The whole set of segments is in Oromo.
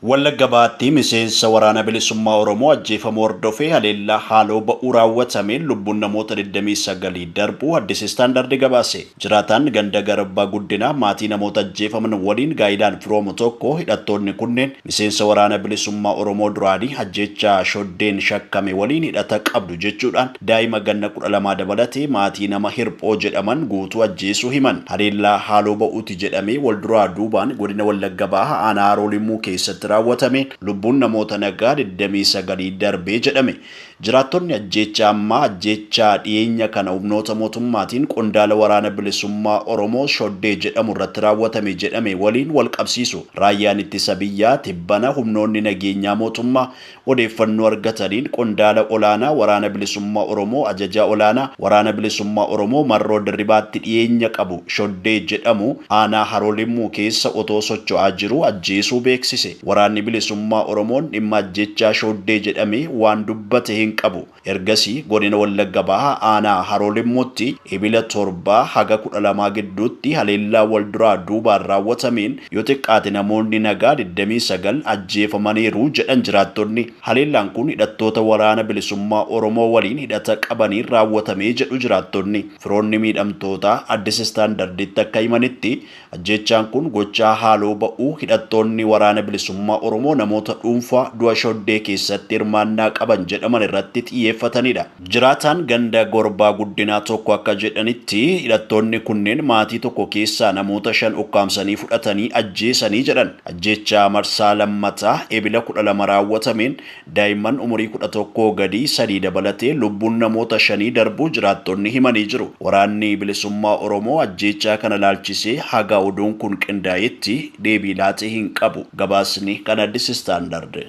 Wallagga Bahaatti miseensa Waraana Bilisummaa Oromoo ajjeefamuu hordofee haleellaa haaloo ba'uu raawwatameen lubbuun namoota 29 darbuu Addis Standard gabaase. Jiraataan ganda Garbaa Guddinaa maatii namoota ajjeefaman waliin gaa'ilaan firoomu tokko hidhattoonni kunneen miseensa Waraana Bilisummaa Oromoo duraanii ajjeechaa Shoddeen shakkame waliin hidhata qabdu jechuudhaan daa'ima ganna 12 dabalatee maatii nama Hirphoo jedhaman guutuu ajjeesuu himan. Haleellaa haaloo ba'uuti jedhamee walduraa duubaan godina Wallagga Bahaa aanaa Haroo Limmuu keessatti raawwatameen lubbuun namoota nagaa 29 darbee jedhame. Jiraattonni ajjeechaa ammaa ajjeechaa dhiyeenya kana humnoota mootummaatiin qondaala Waraana Bilisummaa Oromoo Shoddee jedhamu irratti raawwatame jedhame waliin wal qabsiisu. Raayyaan Ittisa Biyyaa tibbana humnoonni nageenyaa mootummaa odeeffannoo argataniin qondaala olaanaa Waraana Bilisummaa Oromoo ajajaa olaanaa Waraana Bilisummaa Oromoo Marroo Dirribaatti dhiyeenya qabu Shoddee jedhamu aanaa Haroo Limmuu keessa otoo socho'aa jiruu ajjeesuu beeksise. Waraanni Bilisummaa Oromoon dhimma ajjeechaa Shoddee jedhame waan dubbate hin qabu. Ergasii godina Wallagga Bahaa aanaa Haroo Limmuutti Ebila 7 haga 12 gidduutti haleellaa wal duraa duubaan raawwatameen yoo xiqqaate namoonni nagaa 29 ajjeefamaniiru jedhan jiraattonni. Haleellaan kun hidhattoota Waraana Bilisummaa Oromoo waliin hidhata qabaniin raawwatame jedhu jiraattonni. Firoonni miidhamtootaa Addis Standarditti akka himanitti, Ajjeechaan kun gochaa haaloo ba'uu hidhattoonni Waraana Bilisummaa Oromoo namoota dhuunfaa du'a Shoddee keessatti hirmaannaa qaban jedhaman irratti xiyyeeffatanidha. Jiraataan ganda Gorbaa Guddinaa tokko akka jedhanitti, hidhattoonni kunneen maatii tokko keessaa namoota 5 ukkaamsanii fudhatanii ajjeesanii jedhan. Ajjeechaa marsaa lammataa Ebila 12 raawwatameen Daa'imman umurii 11 gadii 3 dabalatee lubbuun namoota shanii darbuu jiraattonni himanii jiru. Waraanni Bilisummaa Oromoo ajjeechaa kana ilaalchisee haga oduun kun qindaa'etti deebii laate hin qabu. Gabaasni kan Addis Standard.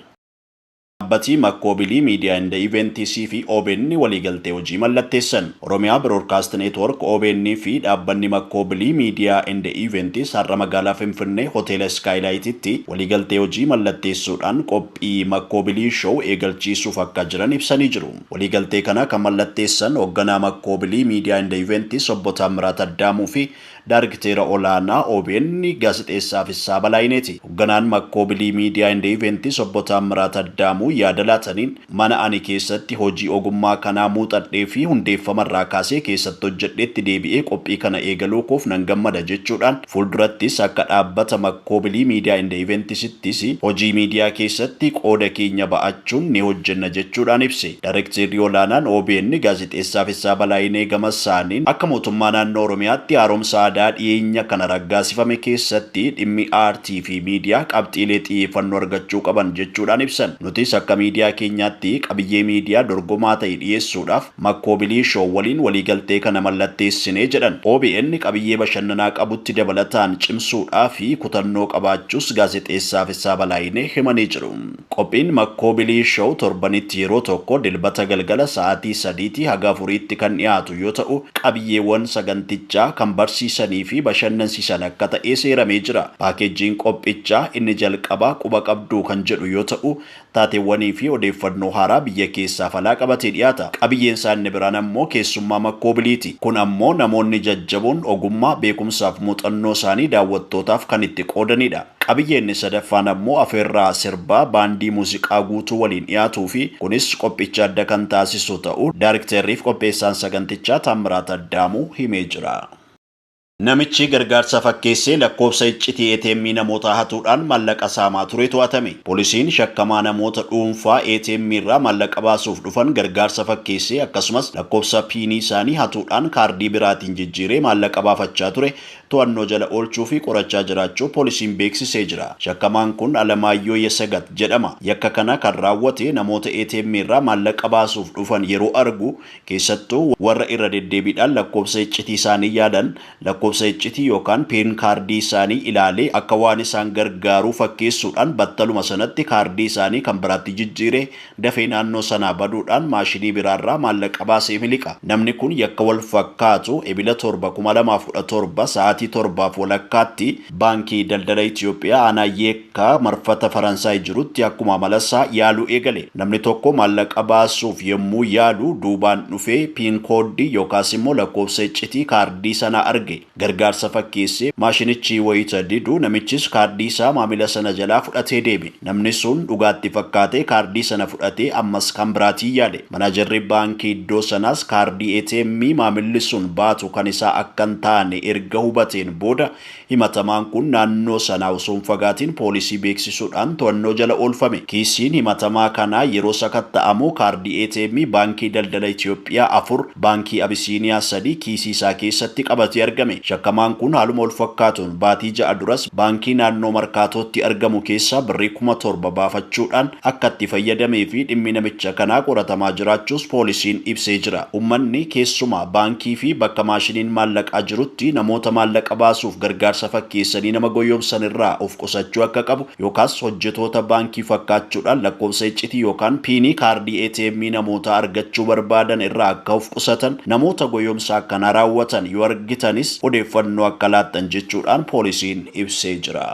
Dhaabbati Makkoobilii Media and Events fi obn waliigaltee hojii mallatteessan. Oromiyaa Broadcast Network, obn, fi dhaabbanni Makkoobilii Media and Events har'a magaalaa Finfinnee Hoteela Skylight'tti waliigaltee hojii mallatteessuudhaan qophii Makkoobilii Show eegalchiisuuf akka jiran ibsanii jiru. Waliigaltee kana kan mallatteessan hogganaa Makkoobilii Media and Events Obbo Taammiraat Addaamuu fi Daarikteera Olaanaa obn Gaazexeessaa Fissaa Balaayineeti. Hogganaan Makkoobilii Media and Events Obbo Taammiraat Addaamuu yaada laataniin, mana ani keessatti hojii ogummaa kanaa muuxadhee fi hundeeffama irraa kaasee keessatti hojjedhetti deebi'ee qophii kana eegaluu koof nan gammada jechuudhaan fuuldurattis akka dhaabbata Makkoobilii Media and Eventsittis hojii miidiyaa keessatti qooda keenya ba'achuun ni hojjenna jechuudhaan ibse. Daarekteerri Olaanaan obn Gaazexeessaa Fissaa Balaayinee gama isaaniin akka mootummaa naannoo Oromiyaatti haaromsa aadaa dhiyeenya kana raggaasifame keessatti dhimmi aartii fi miidiyaa qabxiilee xiyyeeffannoo argachuu qaban jechuudhaan ibsan. Nutis akka miidiyaa keenyaatti qabiyyee miidiyaa dorgomaa ta'e dhiyeessuudhaaf Makkoobilii Show waliin waliigaltee kana mallatteessine jedhan. Obn qabiyyee bashannanaa qabutti dabalataan cimsuudhaa fi kutannoo qabaachuus Gaazexeessaa Fissaa Balaayinee himanii jiru. Qophiin Makkoobilii Show torbanitti yeroo tokko Dilbata galgala sa'aatii sadiitii haga afuriitti kan dhiyaatu yoo ta'u, qabiyyeewwan sagantichaa kan barsiisanii fi bashannansiisan akka ta'es eeramee jira. Paakeejjiin qophichaa inni jalqabaa Quba Qabduu kan jedhu yoo ta'u, taateewwanii fi odeeffannoo haaraa biyya keessaaf alaa qabatee dhiyaata. Qabiyyeen isaa inni biraan ammoo keessummaa Makkoobiliiti. Kun ammoo namoonni jajjaboon ogummaa, beekumsaaf muuxannoo isaanii daawwattootaaf kan itti qoodanidha. Qabiyyee inni sadaffaan ammoo afeerraa sirbaa baandii muuziqaa guutuu waliin dhiyaatuu fi kunis qophicha adda kan taasisu ta'uu Daarikteerriif qopheessaan sagantichaa Taammiraat Addaamuu himee jira. Namichi gargaarsa fakkeessee lakkoofsa iccitii ATM namootaa hatuudhaan maallaqa saamaa ture to'atame. Poolisiin shakkamaa namoota dhuunfaa ATM irraa maallaqa baasuuf dhufan gargaarsa fakkeessee akkasumas lakkoofsa piinii isaanii hatuudhaan kaardii biraatiin jijjiiree maallaqa baafachaa ture to'annoo jala oolchuu fi qorachaa jiraachuu poolisiin beeksisee jira. Shakkamaan kun Alamaayyoo Yesegat jedhama. Yakka kana kan raawwate namoota ATM irraa maallaqa baasuuf dhufan yeroo argu keessattuu warra irra deddeebiidhaan lakkoofsa iccitii isaanii yaalan lakkoofsa iccitii yookaan pin kaardii isaanii ilaalee akka waan isaan gargaaruu fakkeessuudhaan battaluma sanatti kaardii isaanii kan biraatti jijjiiree dafee naannoo sanaa baduudhaan maashinii biraarraa maallaqa baasee miliqa. Namni kun yakka wal fakkaatu Ebila 7, 2017 sa'aatii 7:30tti Baankii Daldala Itiyoophiyaa aanaa Yeekkaa marfata Faransaay jirutti akkuma amalasaa yaaluu eegale. Namni tokko maallaqa baasuuf yommuu yaalu duubaan dhufee piin kooddii yookaas immoo lakkoofsa iccitii kaardii sanaa arge. gargaarsa fakkeessee maashinichi wayita didu namichis kaardii isaa maamila sana jalaa fudhatee deeme. Namni sun dhugaatti fakkaatee kaardii sana fudhatee ammas kan biraatiin yaale. Manaajarri baankii iddoo sanaas kaardii ATM maamilli sun baatu kan isaa akka hin taane erga hubateen booda himatamaan kun naannoo sanaa osoo hin fagaatiin poolisii beeksisuudhaan to'annoo jala oolfame. Kiisiin himatamaa kanaa yeroo sakatta'amu kaardii ATM baankii daldala Itoophiyaa 4, baankii Abisiiniyaa 3 kiisii isaa keessatti qabatee argame. Shakkamaan kun haaluma wal fakkaatuun baatii 6 duras baankii naannoo Markaatootti argamu keessaa birrii 7,000 baafachuudhaan akka itti fayyadamee fi dhimmi namicha kanaa qoratamaa jiraachuus poolisiin ibsee jira. Uummanni keessumaa baankii fi bakka maashiniin maallaqaa jirutti namoota maallaqa baasuuf gargaarsa fakkeessanii nama goyyomsan irraa of qusachuu akka qabu yookaas hojjetoota baankii fakkaachuudhaan lakkoofsa iccitii yookaan piinii kaardii ATM namootaa argachuu barbaadan irraa akka of qusatan namoota goyyomsa akkanaa raawwatan yoo argitanis odeeffannoo akka laattan jechuudhaan poolisiin ibsee jira.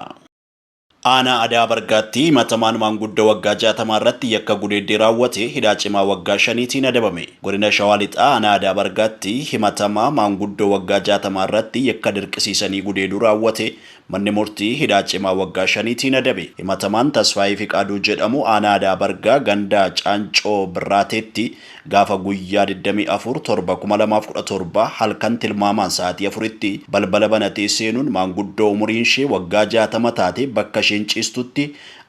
Aanaa Adaa Bargaatti himatamaan maanguddoo waggaa 60 irratti yakka gudeeddii raawwate hidhaa cimaa waggaa 5tiin adabame. Godina Shawaa Lixaa Aanaa Adaa Bargaatti himatamaa maanguddoo waggaa 60 irratti yakka dirqisiisanii gudeeduu raawwate manni murtii hidhaa cimaa waggaa 5tiin adabe. Himatamaan Tasfaayee Fiqaaduu jedhamu Aanaa Adaa Bargaa ganda Caancoo Birraateetti gaafa guyyaa 24 7 2017 halkan tilmaamaan sa'aatii 4tti balbala banatee seenuun maanguddoo umuriin ishee waggaa 60 taate bakka isheen ciistutti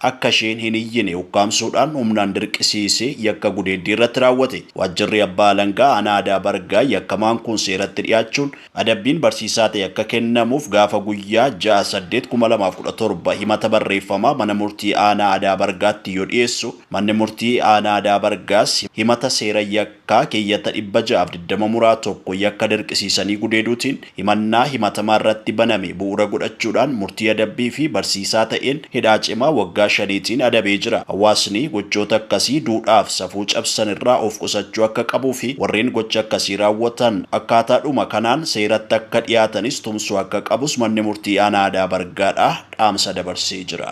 akka isheen hin iyyine ukkaamsuudhaan humnaan dirqisiisee yakka gudeeddii irratti raawwate. Waajjirri abbaa alangaa Aanaa Adaa Bargaa yakkamaan kun seeratti dhiyaachuun adabbiin barsiisaa ta'e akka kennamuuf gaafa guyyaa 6 8 2017 himata barreeffamaa mana murtii Aanaa Adaa Bargaatti yoo dhiyeessu manni murtii Aanaa Adaa Bargaas himata seera yakkaa keeyyata 620 muraa 1 yakka dirqisiisanii gudeeduutiin himannaa himatamaa irratti baname bu'uura godhachuudhaan murtii adabbii fi barsiisaa ta'een hidhaa cimaa waggaa 5tiin adabee jira. Hawaasni gochoota akkasii duudhaaf safuu cabsan irraa of qusachuu akka qabuu fi warreen gocha akkasii raawwatan akkaataadhuma kanaan seeratti akka dhiyaatanis tumsuu akka qabus manni murtii Aanaa Adaa Bargaadhaa dhaamsa dabarsee jira.